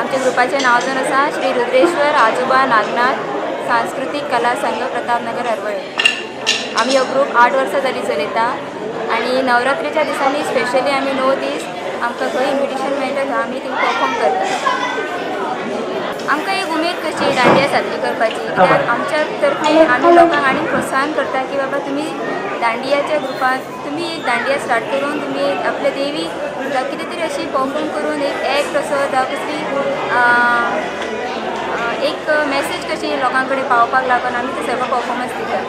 आमच्या ग्रुपाचें नांव जावन आसा श्री रुद्रेश्वर आजोबा नागनाथ सांस्कृतीक कला संघ, प्रतापनगर, हरवळे. आमी हो ग्रूप 8 वर्सां जालीं चलयता आनी नवरात्रीच्या दिसांनी स्पेशली आमी 9 दीस आमकां खंय इन्विटेशन मेळटा थंय आमी थंय परफॉर्म करता. आमकां एक उमेद कशी दांडिया साजरी करपाची, कित्याक आमच्या तर्फे आमी लोकांक आनी प्रोत्साहन करता की बाबा तुमी दांडियाच्या ग्रुपान तुमी एक दांडिया स्टार्ट करून तुमी आपल्या देवी कितें तरी अशी परफॉर्म करून एक एक्ट असो जावं कसली एक मॅसेज कशी लोकां कडेन पावोवपाक लागून आमी ते सगळो परफॉर्मन्स दितात.